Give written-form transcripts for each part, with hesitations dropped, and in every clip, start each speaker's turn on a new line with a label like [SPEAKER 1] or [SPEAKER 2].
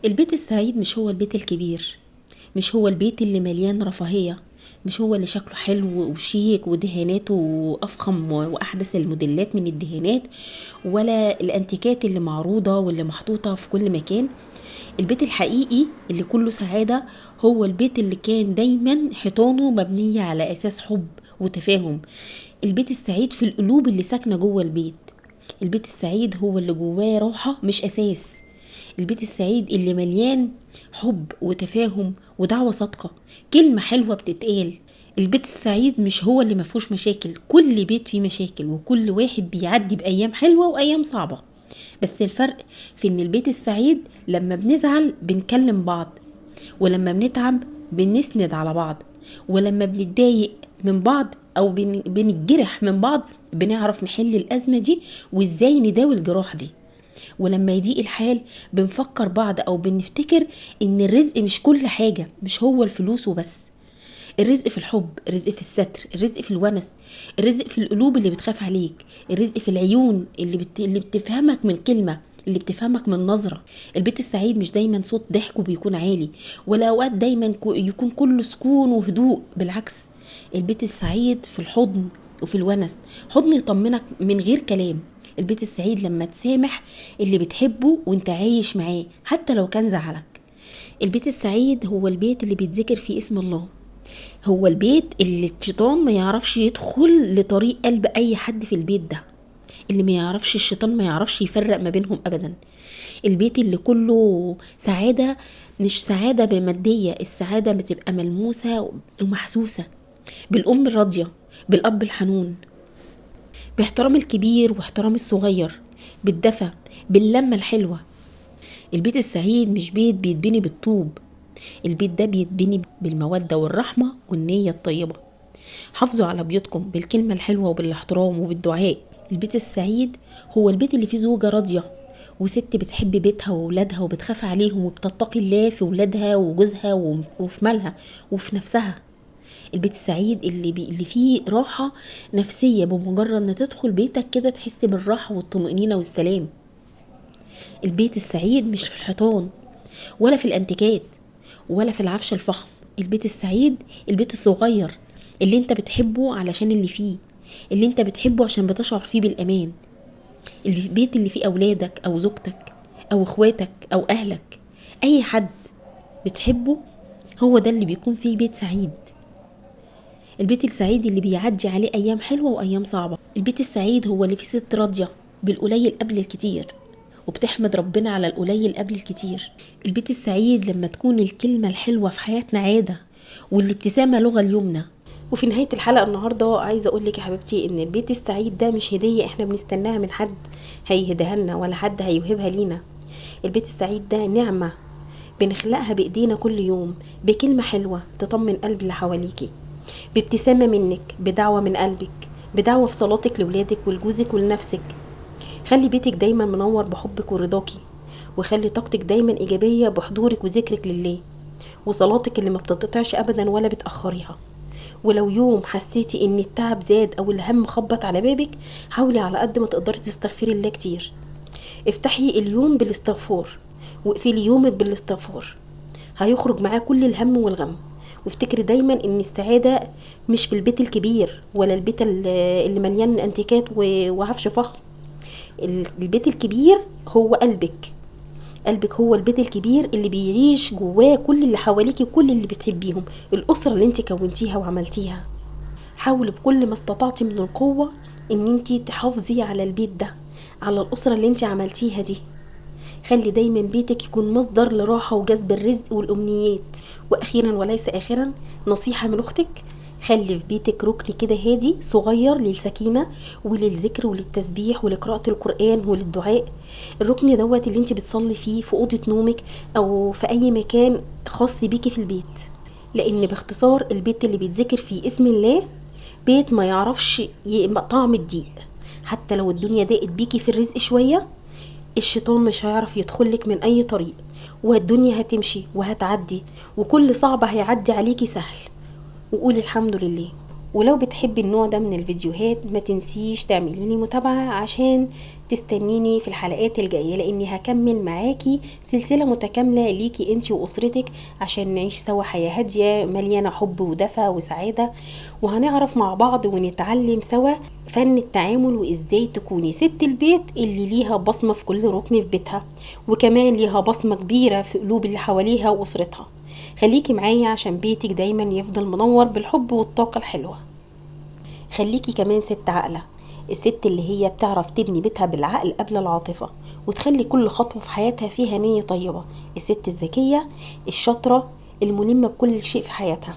[SPEAKER 1] البيت السعيد مش هو البيت الكبير، مش هو البيت اللي مليان رفاهية، مش هو اللي شكله حلو وشيك ودهاناته أفخم وأحدث الموديلات من الدهانات، ولا الأنتيكات اللي معروضة واللي محطوطة في كل مكان. البيت الحقيقي اللي كله سعادة هو البيت اللي كان دايما حيطانه مبنية على أساس حب وتفاهم. البيت السعيد في القلوب اللي ساكنة جوه البيت. البيت السعيد هو اللي جواه راحة مش أساس. البيت السعيد اللي مليان حب وتفاهم ودعوة صادقة، كلمة حلوة بتتقال. البيت السعيد مش هو اللي مفهوش مشاكل، كل بيت فيه مشاكل وكل واحد بيعدي بأيام حلوة وأيام صعبة، بس الفرق في ان البيت السعيد لما بنزعل بنكلم بعض، ولما بنتعب بنسند على بعض، ولما بنتضايق من بعض او بنتجرح من بعض بنعرف نحل الأزمة دي وازاي نداوي الجراح دي. ولما يضيق الحال بنفكر بعض او بنفتكر ان الرزق مش كل حاجة، مش هو الفلوس وبس. الرزق في الحب، الرزق في الستر، الرزق في الونس، الرزق في القلوب اللي بتخاف عليك، الرزق في العيون اللي بتفهمك من كلمة، اللي بتفهمك من نظرة. البيت السعيد مش دايما صوت ضحكه بيكون عالي، ولا اوقات دايما يكون كله سكون وهدوء، بالعكس البيت السعيد في الحضن وفي الونس، حضن يطمنك من غير كلام. البيت السعيد لما تسامح اللي بتحبه وانت عايش معاه حتى لو كان زعلك. البيت السعيد هو البيت اللي بيتذكر فيه اسم الله، هو البيت اللي الشيطان ما يعرفش يدخل لطريق قلب اي حد في البيت ده، اللي ما يعرفش الشيطان ما يعرفش يفرق ما بينهم ابدا. البيت اللي كله سعادة، مش سعادة بمادية، السعادة بتبقى ملموسة ومحسوسة بالأم الراضية، بالأب الحنون، باحترام الكبير واحترام الصغير، بالدفى، باللمة الحلوة. البيت السعيد مش بيت بيتبني بالطوب، البيت ده بيتبني بالمودة والرحمة والنية الطيبة. حافظوا على بيوتكم بالكلمة الحلوة وبالاحترام وبالدعاء. البيت السعيد هو البيت اللي فيه زوجة راضية وست بتحب بيتها وولادها وبتخاف عليهم وبتتقي الله في ولادها وجوزها وفي مالها وفي نفسها. البيت السعيد اللي فيه راحة نفسية، بمجرد ما تدخل بيتك كده تحس بالراحة والطمأنينة والسلام. البيت السعيد مش في الحيطان ولا في الانتيكات ولا في العفش الفخم. البيت السعيد البيت الصغير اللي انت بتحبه علشان اللي فيه، اللي انت بتحبه عشان بتشعر فيه بالأمان. البيت اللي فيه أولادك أو زوجتك أو إخواتك أو أهلك، أي حد بتحبه هو ده اللي بيكون فيه بيت سعيد. البيت السعيد اللي بيعدي عليه أيام حلوة وأيام صعبة. البيت السعيد هو اللي فيه ست راضية بالقليل قبل الكتير وبتحمد ربنا على القليل قبل الكتير. البيت السعيد لما تكون الكلمة الحلوة في حياتنا عادة والابتسامة لغة اليمنى. وفي نهاية الحلقة النهاردة عايزة أقول لك يا حبيبتي إن البيت السعيد ده مش هدية إحنا بنستناها من حد هيهديها لنا ولا حد هيوهبها لينا. البيت السعيد ده نعمة بنخلقها بإيدينا كل يوم، بكلمة حلوة تطمن قلب اللي حواليكي، بابتسامة منك، بدعوة من قلبك، بدعوة في صلاتك لولادك ولجوزك ولنفسك. خلي بيتك دايما منور بحبك ورضاكي، وخلي طاقتك دايما إيجابية بحضورك وذكرك لله وصلاتك اللي ما بتتقطعش أبدا ولا بتأخريها. ولو يوم حسيتي ان التعب زاد او الهم خبط على بابك، حاولي على قد ما تقدري تستغفري الله كتير. افتحي اليوم بالاستغفار واقفلي يومك بالاستغفار، هيخرج معاه كل الهم والغم. وافتكري دايما ان السعادة مش في البيت الكبير ولا البيت اللي مليان انتيكات وعفش فخم. البيت الكبير هو قلبك، قلبك هو البيت الكبير اللي بيعيش جواه كل اللي حواليكي وكل اللي بتحبيهم، الأسرة اللي انت كونتيها وعملتيها. حاولي بكل ما استطعتي من القوة ان انت تحافظي على البيت ده، على الأسرة اللي انت عملتيها دي. خلي دايما بيتك يكون مصدر لراحة وجذب الرزق والأمنيات. وأخيرا وليس آخرا، نصيحة من أختك، خلي في بيتك ركن كده هادي صغير للسكينة وللذكر وللتسبيح ولقراءة القرآن وللدعاء. الركن دوت اللي انت بتصلي فيه في أوضة نومك أو في أي مكان خاص بيكي في البيت، لأن باختصار البيت اللي بيتذكر فيه اسم الله بيت ما يعرفش طعم الضيق. حتى لو الدنيا ضاقت بيكي في الرزق شوية، الشيطان مش هيعرف يدخلك من أي طريق، والدنيا هتمشي وهتعدي، وكل صعب هيعدي عليكي سهل. وقولي الحمد لله. ولو بتحبي النوع ده من الفيديوهات ما تنسيش تعملي لي متابعة عشان تستنيني في الحلقات الجاية، لاني هكمل معاكي سلسلة متكاملة ليكي انتي واسرتك عشان نعيش سوا حياة هادية مليانة حب ودفى وسعادة، وهنعرف مع بعض ونتعلم سوا فن التعامل وازاي تكوني ست البيت اللي ليها بصمة في كل ركن في بيتها، وكمان ليها بصمة كبيرة في قلوب اللي حواليها واسرتها. خليكي معايا عشان بيتك دايما يفضل منور بالحب والطاقة الحلوة. خليكي كمان ست عاقلة، الست اللي هي بتعرف تبني بيتها بالعقل قبل العاطفة، وتخلي كل خطوة في حياتها فيها نية طيبة. الست الذكية الشاطرة الملمة بكل شيء في حياتها.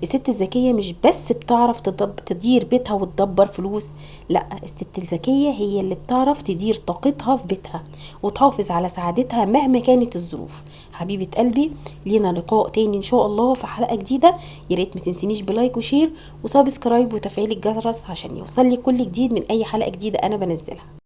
[SPEAKER 1] الست الذكية مش بس بتعرف تدير بيتها وتدبر فلوس، لا، الست الذكية هي اللي بتعرف تدير طاقتها في بيتها وتحافظ على سعادتها مهما كانت الظروف. حبيبة قلبي، لينا لقاء تاني ان شاء الله في حلقة جديدة. يا ريت ما تنسينيش ب like و share و subscribe وتفعيل الجرس عشان يوصل لي كل جديد من اي حلقة جديدة انا بنزلها.